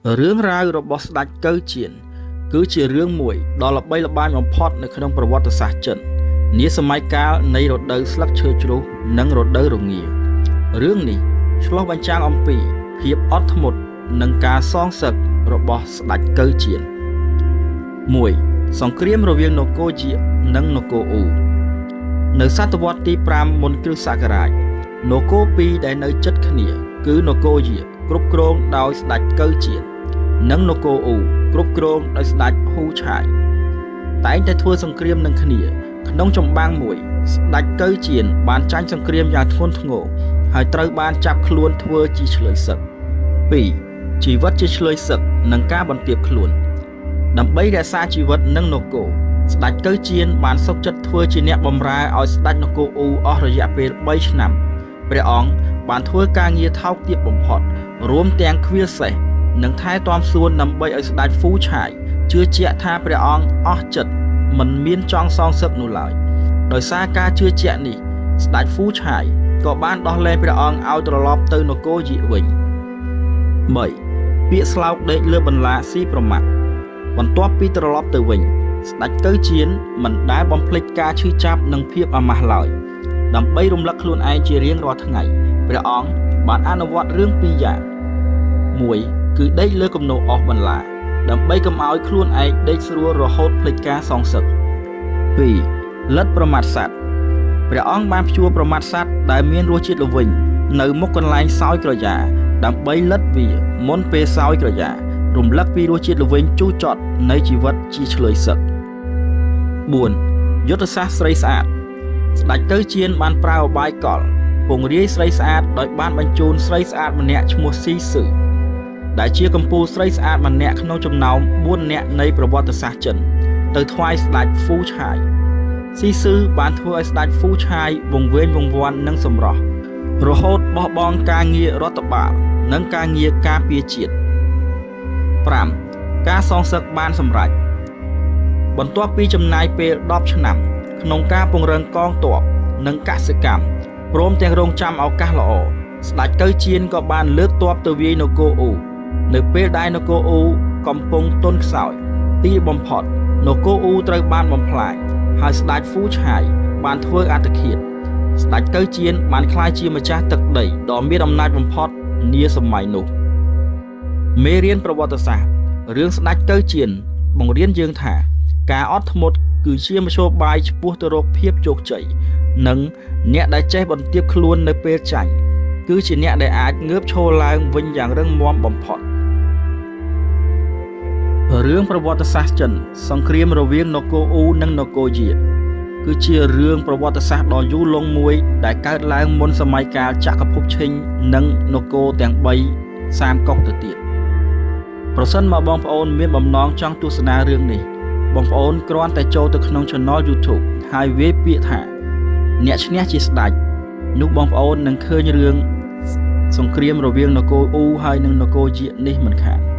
រឿងរ៉ាវរបស់ស្ដេចកៅជៀនគឺជារឿងមួយដ៏ល្បីល្បាញបំផុតនៅក្នុងប្រវត្តិសាស្ត្រចិននាសម័យកាលនៃរដូវស្លឹកឈើជ្រុះនិងរដូវរងារឿងនេះឆ្លុះបញ្ចាំងអំពីភាពអត់ធ្មត់និងការសងសឹករបស់ស្ដេចកៅជៀន1សង្គ្រាមរវាងនគរជានិងនគរអ៊ូនៅសតវត្សទី5មុនគ្រិស្តសករាជនគរពីរដែលនៅជិតគ្នាគឺនគរយាគ្រប់គ្រងដោយស្ដេចកៅជៀននិងនគរអ៊ូគ្រប់គ្រងដោយស្ដេចហ៊ូឆាយតែងតែធ្វើសង្គ្រាមនឹងគ្នាក្នុងចម្បាំងមួយស្ដេចកៅជៀនបានចាញ់សង្គ្រាមយ៉ាងធ្ងន់ធ្ងរហើយត្រូវបានចាប់ខ្លួនធ្វើជាឈ្លើយសឹក2ជីវិតជាឈ្លើយសឹកនិងការបន្ទាបខ្លួនដើម្បីរក្សាជីវិតនិងនគរស្ដេចកៅជៀនបានសុខចិត្តធ្វើជាអ្នកបម្រើឲ្យស្ដេចនគរអ៊ូអស់រយៈពេល3ឆ្នាំព្រះអង្គបានធ្វើការងារថោកទាបបំផុតរួមទាំងខ្វៀលសេះនិងថែទាំសួនដើម្បីឲ្យស្ដេចហ្វូឆាយជឿជាក់ថាព្រះអង្គអស់ចិត្តមិនមានចង់សងសឹកនោះឡើយដោយសារការជឿជាក់នេះស្ដេចហ្វូឆាយក៏បានដោះលែងព្រះអង្គឲ្យត្រឡប់ទៅនគរយៀកវិញ3ពាក្យស្លោកដេកលើបន្លាស៊ីប្រមាត់បន្ទាប់ពីត្រឡប់ទៅវិញស្ដេចកៅជៀនមិនដែលបំភ្លេចការឈឺចាប់និងភាពអាម៉ាស់ឡើយដើម្បីរំលឹកខ្លួនឯងជារៀងរាល់ថ្ងៃព្រះអង្គបានអនុវត្តរឿងពីរយ៉ាង1គឺដេកលើគំនរអស់បន្លាដើម្បីកុំឲ្យខ្លួនឯងដេកស្រួលរហូតភ្លេចការសងសឹក2លិតប្រមាថសត្វព្រះអង្គបានព្យួរប្រមាថសត្វដែលមានរសជាតិល្វីងនៅមុខកន្លែងសោយក្រយាដើម្បីលិតវាមុនពេលសោយក្រយារំលឹកពីរសជាតិល្វីងជូរចត់នៃជីវិតជាឈ្លើយសឹក4យុទ្ធសាស្ត្រស្រីស្អាតស្ដេចកៅជៀនបានប្រើឧបាយកលពង្រាយស្រីស្អាតដោយបានបញ្ជូនស្រីស្អាតម្នាក់ឈ្មោះស៊ីស៊ឺដែលជាកម្ពូលស្រីស្អាតម្នាក់ក្នុងចំណោម4នាក់នៃប្រវត្តិសាស្ត្រចិនទៅថ្វាយស្ដេចហ្វូឆាយស៊ីស៊ឺបានធ្វើឲ្យស្ដេចហ្វូឆាយវង្វេងវង្វាន់និងសម្រស់រហូតបោះបង់ការងាររដ្ឋបាលនិងការងារការពារជាតិ5ការសងសឹកបានសម្រេចបន្ទាប់ពីចំណាយពេល10ឆ្នាំក្នុងការពង្រឹងកងទ័ពនិងកសិកម្មព្រមទាំងរងចាំឱកាសល្អស្ដេចកៅជៀនក៏បានលើកទ័ពទៅវាយនគរអ៊ូនៅពេលដែលនគរអ៊ូកំពុងទន់ខ្សោយទីបំផុតនគរអ៊ូត្រូវបានបំផ្លាញហើយស្ដេចហ្វូឆាយបានធ្វើអត្តឃាតស្ដេចកៅជៀនបានក្លាយជាម្ចាស់ទឹកដីដ៏មានអំណាចបំផុតនាសម័យនោះមេរៀនប្រវត្តិសាស្ត្ររឿងស្ដេចកៅជៀនបង្រៀនយើងថាការអត់ធ្មត់គឺជាមធ្យោបាយឆ្ពោះទៅរកភាពជោគជ័យនិងអ្នកដែលចេះបន្ទាបខ្លួននៅពេលចាញ់គឺជាអ្នកដែលអាចងើបឈរឡើងវិញយ៉ាងរឹងមាំបំផុតរឿងប្រវត្តិសាស្ត្រចិនសង្គ្រាមរវាងនគរអ៊ូនិងនគរយាគឺជារឿងប្រវត្តិសាស្ត្រដ៏យូរលង់មួយដែលកើតឡើងមុនសម័យកាលចក្រភពឈិញនិងនគរទាំង3សាមកុកទៅទៀតប្រសិនបើបងប្អូនមានបំណងចង់ទស្សនារឿងនេះបងប្អូនគ្រាន់តែចូលទៅក្នុង Channel YouTube ហើយវាយពាក្យថាអ្នកឈ្នះជាស្ដេចនោះបងប្អូននឹងឃើញរឿងសង្គ្រាមរវាងនគរអ៊ូហើយនិងនគរយានេះមិនខាន។